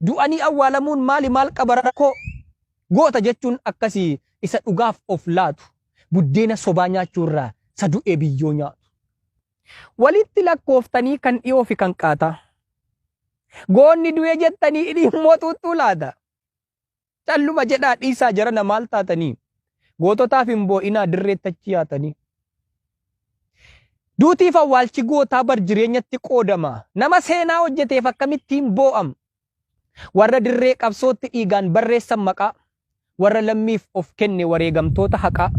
Du'anii awwaalamuun maali maal qaba rakkoo? Goota jechuun akkasii isa dhugaaf of laatu. Buddeena sobaa nyaachuurraa isa du'ee biyyoo nyaatu. Walitti lakkooftanii kan dhiyoo fi kan qaataa. Goonni du'ee jettanii hidhii immoo xuuxxuu laata? Calluma jedhaa dhiisaa jarana maal taatanii? Goototaaf hin boo'inaa dirreetti achi yaatanii. Duutiif awwaalchi gootaa bar jireenyatti qoodama. Nama seenaa hojjeteef akkamittiin boo'am? Warra dirree qabsootti dhiigaan barreessan maqaa. Warra lammiif of kenne wareegamtoota haqaa.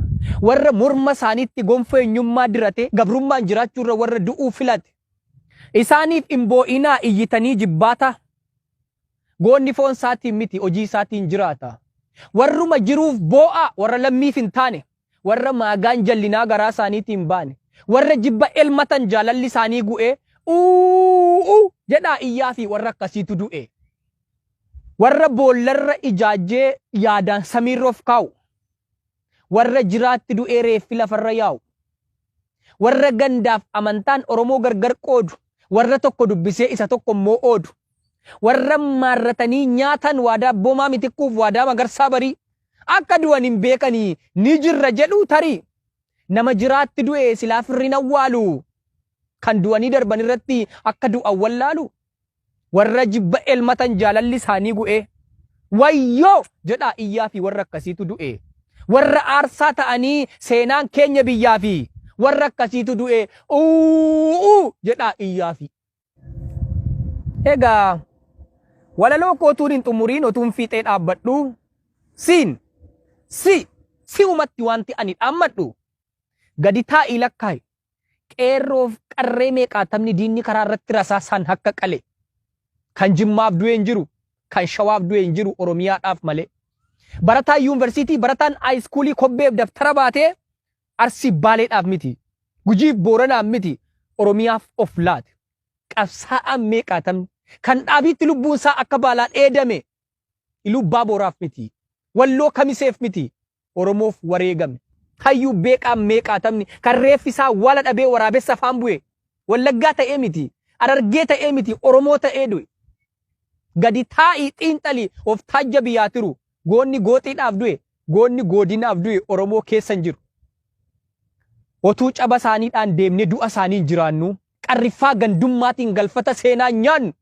Warra morma isaaniitti gonfoo eenyummaa dirate gabrummaan jiraachuurra warra du'uu filate. Isaaniif hin boo'inaa iyyitanii jibbaataa. Goonni foon isaatiin miti hojii isaatiin jiraata. Warruma jiruuf boo'aa warra lammiif hin taane. Warra maagaan jallinaa garaa isaaniitiin baane. Warra jibba elmatan jaalalli isaanii gu'ee uuu jedhaa iyyaa fi warra akkasiitu du'e. Warra boollarra ijaajjee yaadaan samiirra of kaa'u. Warra jiraatti du'ee reeffi lafarra yaa'u. Warra gandaaf amantaan Oromoo gargar qoodu. Warra tokko dubbisee isa tokko immoo oodu. Warra maarratanii nyaatan waadaa Abboomaa Mitikkuuf waadaa Magarsaa Barii. Akka du'an hin beekanii ni jirra jedhuu tarii. Nama jiraatti du'e silaa firri hin awwaalu. Kan du'anii darban irratti akka du'an wallaalu. Warra jibba elmatan jaalalli isaanii gu'ee. Wayyoo! jedhaa iyyaa fi warra akkasiitu du'e. Warra aarsaa ta'anii seenaan keenya biyyaa fi warra akkasiitu du'e. Uuu! jedhaa iyyaa fi. Egaa walaloo kootuun hin xumuriin otuun fiixee dhaabbadhu siin si si'umatti wanti ani dhaammadhu gadi taa'ii lakkaa'i. Qeerroof qarree meeqaatamni diinni karaa irratti rasaasaan hakka qale. Kan Jimmaaf du'e hin jiru, kan Shawaaf du'e hin jiru Oromiyaadhaaf malee. Barataan yuunivarsiitii, barataan haayiskuulii kobbeef daftara baatee Arsii Baaleedhaaf miti, Gujiif Booranaaf miti, Oromiyaaf of laate. Qabsaa'aan meeqaatamni kan dhaabiitti lubbuun isaa akka baalaa dheedame Iluu Baaboraaf miti, Walloo Kamiseef miti, Oromoof wareegame. Hayyuu beeqaan meeqaatamni kan reeffi isaa awwaala dhabee waraabessa afaan bu'e Wallaggaa ta'ee miti, Harargee ta'ee miti, Oromoo ta'ee du'e. Gadi taa'ii xiinxali of taajjabi yaa tiru. Goonni gooxiidhaaf du'e, goonni goodinaaf du'e Oromoo keessa hin jiru. Otuu caba isaaniidhaan deemnee du'a isaaniin jiraannu, qarriffaa gandummaatiin galfata seenaa nyaannu,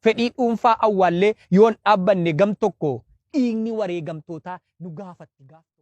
fedhii dhuunfaa awwaallee yoon dhaabbanne gam tokko dhiigni wareegamtootaa nu gaafatti gaaf tokko.